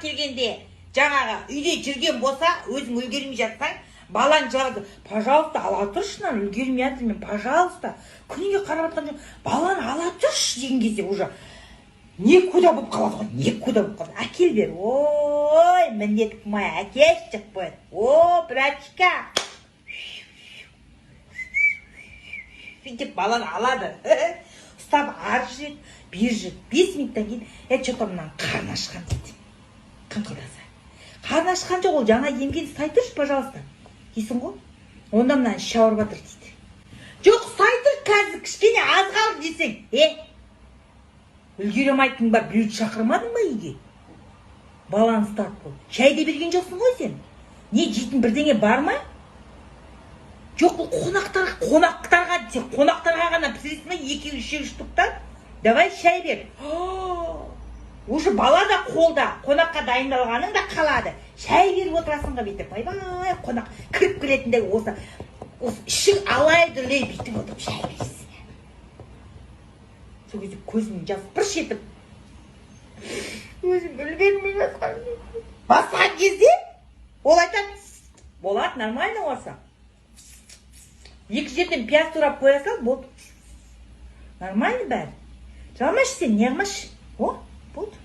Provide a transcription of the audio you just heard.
Келгенде жаңағы үйде жүрген болса, өзің үлгермей жатсаң, балаң жылады: «Пожалуйста, ала тұршы мынаны, үлгермей жатырмын мен, пожалуйста, күніге қарап жатқан жоқ, баланы ала тұршы», — деген кезде уже некуда болып қалады ғой, некуда болып қалады. «Әкел бер, ой, міндет моя, әкелші», — деп қояды. «О, братишка», — деп баланы алады, ұстап ары жүреді, бері жүреді. 5 минуттан кейін: «Е, че то мынаның қарны ашқан», — дейді. Қыңқылдаса, қарны ашқан жоқ, ол жаңа емген, ұстай тұршы, пожалуйста, дейсің ғой. «Онда мынаның іші ауырып жатыр», — дейді. «Жоқ, ұстай тұр, қазір кішкене аз қалды», — десең, е, үлгере алмайтының бар, біреуді шақырмадың ба үйге? Баланы ұстап қой, шай да берген жоқсың ғой сен. Не, жейтін бірдеңе бар ма? Жоқ, бұл қонақтарға, сен қонақтарға ғана пісіресің ба екеу, үшеу штуктан? Давай, шай бер. Уже бала да қолда, қонаққа дайындалғаның да қалады. Шай беріп отырасың ғой бүйтіп. Ойбай, қонақ кіріп келетіндей осы ішің алай дүлей, бүйтіп отырып шай бересің. Сол кезде көзімнен жас пырш етіп, өзім үлгермей жатқан басқан кезде ол айтады: «Болады, нормально болса, екі жерден пияз турап қоя сал, болды, нормально бәрі. Жыламашы сен, неғылмашы, о, болды».